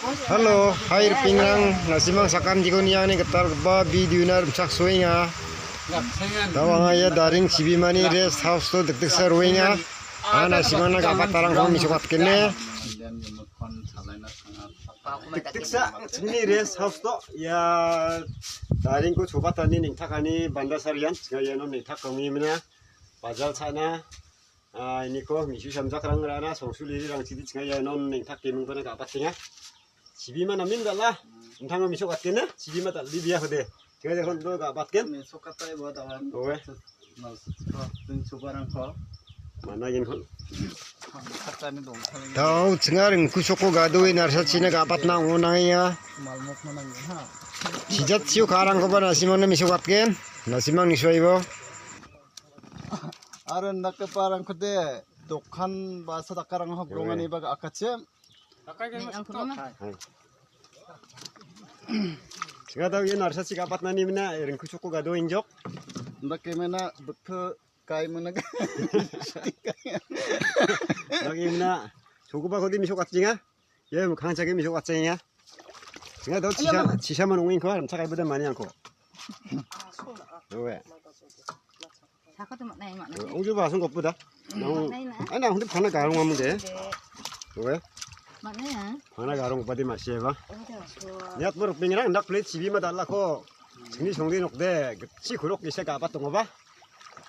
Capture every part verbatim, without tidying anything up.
Halo, hai ripengrang, nasimang sakantikon iani gitalgipa video-na rimchaksoenga. Dao anga ia daring chibimani rest house-o dikdiksa roenga. Anga nasimangna gabatarangko mesokatgene. Dikdiksa chingni rest house-o ia daringko chobatani neng·takani bandasarian, chinga iano neng·tak ong·emina. Bajal cha·na, ah, iniko misu samjakrang rana songsuliri rangchidi chinga iano neng·tak gemingpana gabatenga. Chibima namen dal·a. Intangko mesokatgena. Chibima dal·bebea kode. Chinga iano gabatgen. Mesokataibo dawan. Owe. Ding chobarangko. Mana gen kon. Katani dong. Dao chinga ringkusoko gadoe narsachina gabatna ong·onangenga. Malmok manang ha. Sijatchio karangkoba nasimangna mesokatgen. Nasimang nisoibo. Aro indakgiparangkode dokan ba sadakarang hok dongani ba ga·akachim. Ning angkudona. Chinga dao ia narsachi gabatnani mina ringkusoko gado injok. Indake mena buktu kai mena. Lagi mina chokoba kode mesokatchinga. Ia mikkang chake mesokatchinga. Chinga dao chisa, chisama nong·engko rimchakaiboda maniangko. Owe. Saka tu maknai, maknai. Ong juba asong kopu da. Nang, maknai na. Ai nang hundi phana garong amung de. De. Owe. Maknai ya. Phana garong padi masi ba. Oh, de, so. Niat mor pingrang dak plate chibima dal·ako. Chingni songdi nokde. Gitchi kurok gisa gabat tongoba.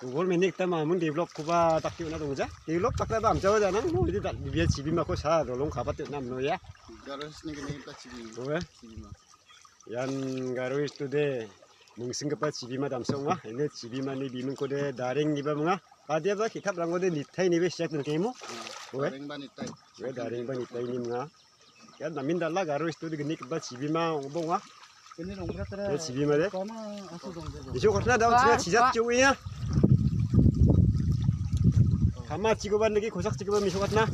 Google menik ta mamun develop koba dakki una dongja. Develop takra ba amjawa janang. Mo idi dal bibia chibimako sa dolong gabat una mno ya. Garos ni gini ta chibi. Owe. Chibima. Ian Garo Hills-ode mingsinggipa chibima damsa ong·a. Iano chibimani bimingkode Dareng ineba minga. Badiaba ki·taprangkode Nitai ineba siak dongengmo. Oe. Dareng ba Nitai. Oe, Dareng ba Nitai ine minga. Ian namen dal·a Garo Hills-ode gnigipa chibima ong·a. Ia chibima de. Iso kotna dao chinga chijat chiu ia. Kama chikoba niki kosak chikoba miso kotna.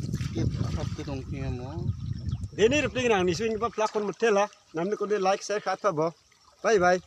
Deni ripling rang niso inggipa plak kon mitela. Namnikode like, share, ka·atpabo. Bye, bye.